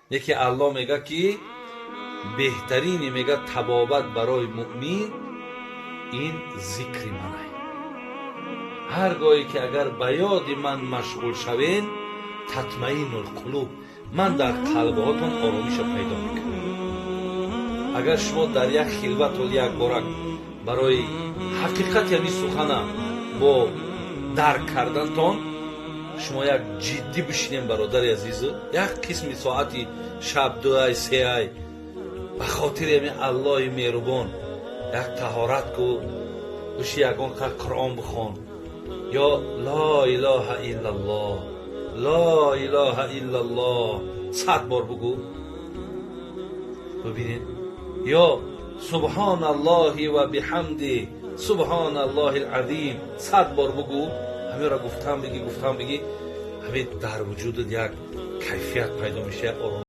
Яке Аллоҳ мега, ки беҳтарини, мега, табобат барои муъмин ин зикри манай. Ҳар гоҳе ки агар ба ёди ман машғул шавен, تطمئن القلوب, ман дар қалбҳотон оромиша пайдо мекунам. Агар шумо дар як хилват ҳол як борак барои ҳақиқати ҳамин сухана бо дарк кардантон шумо як ҷиддӣ бишинем, бародари азизу, як қисми соати шаб, 2-ай, 3-ай, ба хотири ҳамин Аллоҳи меҳрубон як таҳорат ку, биши, ягон қад Қуръон бихон ё لا إله إلا الله, لا إله إلا الله 100 бор бугӯ, бибинед, ё سبحان الله وبحمده سبحان الله العظيم 100 бор бугӯ. Ҳаминро гуфтам бигӣ, гуфтам бигӣ, ҳамин дар вуҷудат як кайфият пайдо мешавад, як ором.